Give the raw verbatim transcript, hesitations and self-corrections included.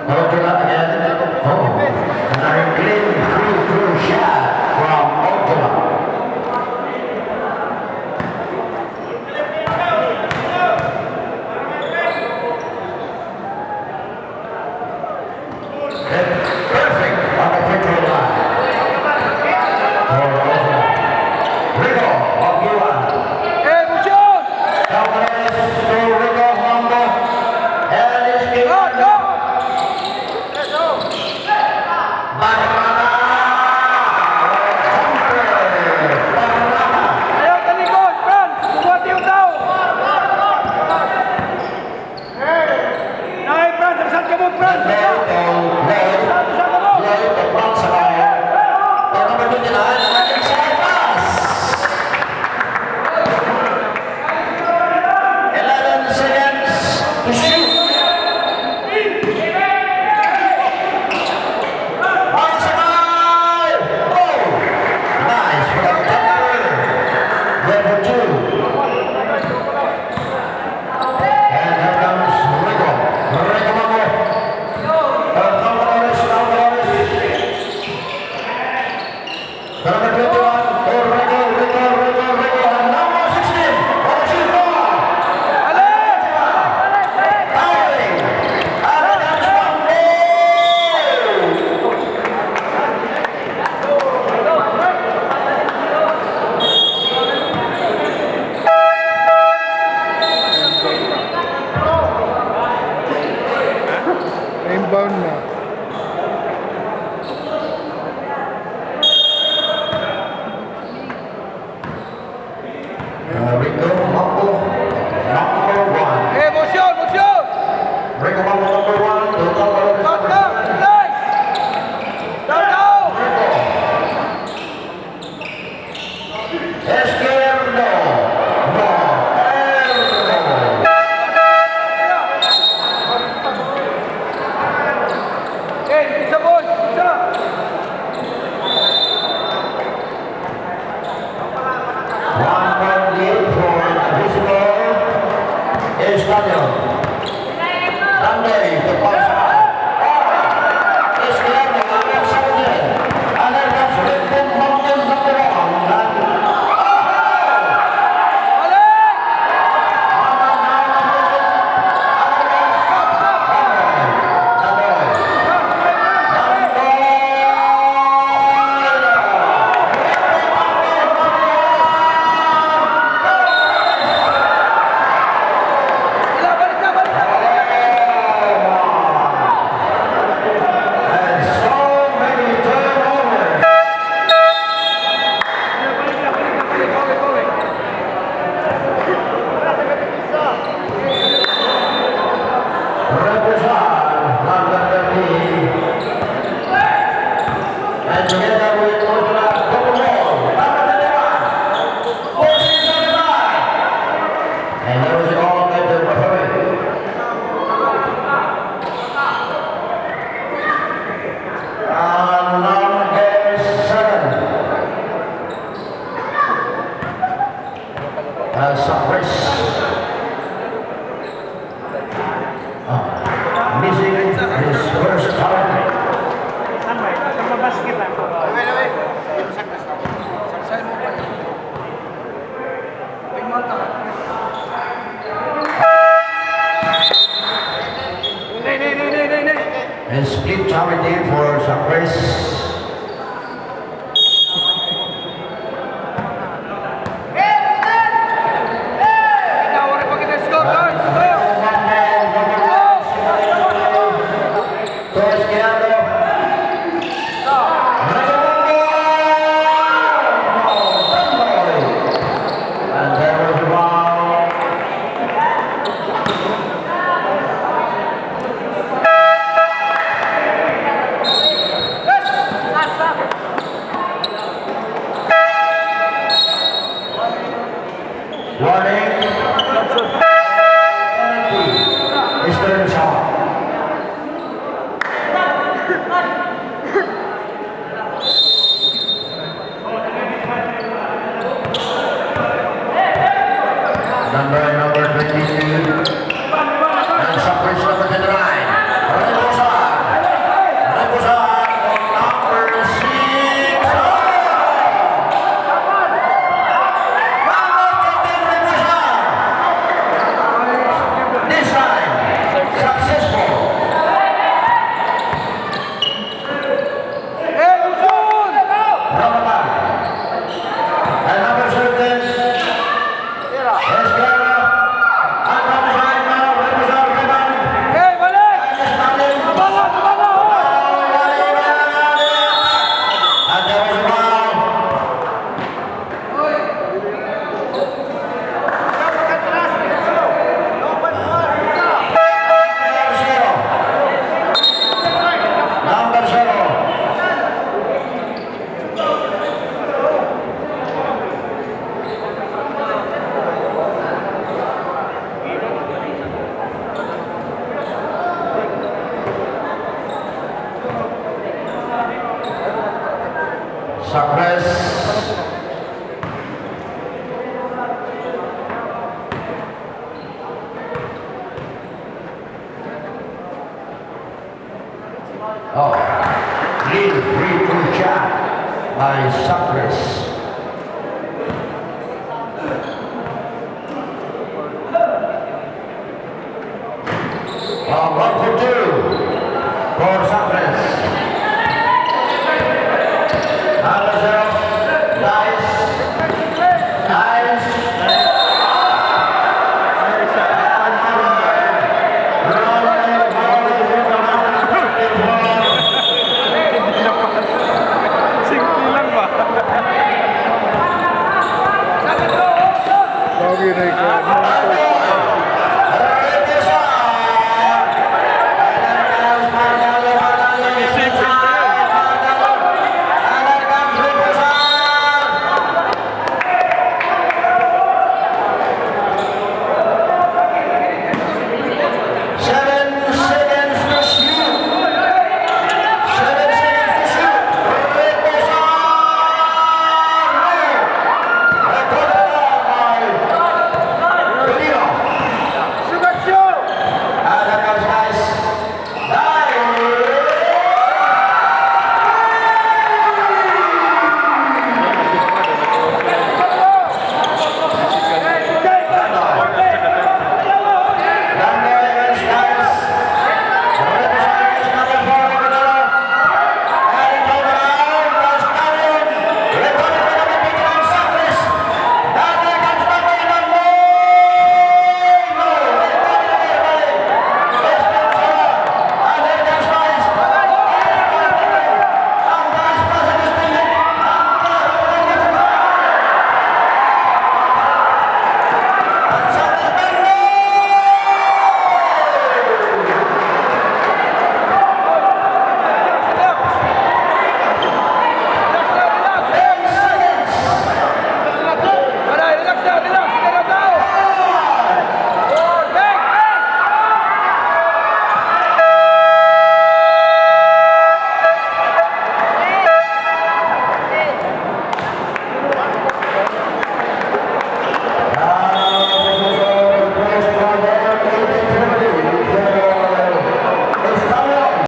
Ojola again. Oh, another clean free throw shot from Ojola. Perfect on the free throw line. For Ojola. Rico, one v one. Hey, Buchon! Alvarez to Rico Mambo. And it's given. Barrata! Barrata! Ayaw talikod, Franz! Kumuha tiyo daw! Nay, Franz! Ang saan ka mo, Franz? Late, late. Ang saan ka mo? Late, Franz, ah. Number twenty-nine, ang ating side pass. Eleven seconds to shoot. Magsabay! Oh! Nice for the jumper. Level two. And here comes Rico. Rico Mambo. Alvarez, Alvarez. Number twenty-one, Rico, Rico, Rico, Rico, and number sixteen, Ochoa. Fouling. And that's one goal. Inbound na. Uh, Rico Mambo, number one. Hey, motion, motion! Rico Mambo, number one, to number one. Down, down, nice! Down, down! Izquierdo. No. Hey, isa, boy, isa! One point lead for Abisamoy Stadium. Sunday, the first half. Is clear the Abisamoy. And then that's Rico Mambo, number one. And together with Ochoa, double ball, number twenty-one, fourteen seventy-five. And there was a goal at the referee. And number seven. Uh, Sabres. Ah, missing his first target. A split charity for Sabres. And there was a foul. Sacres. Oh, clean free throw shot by Sacres. Uh, one for two for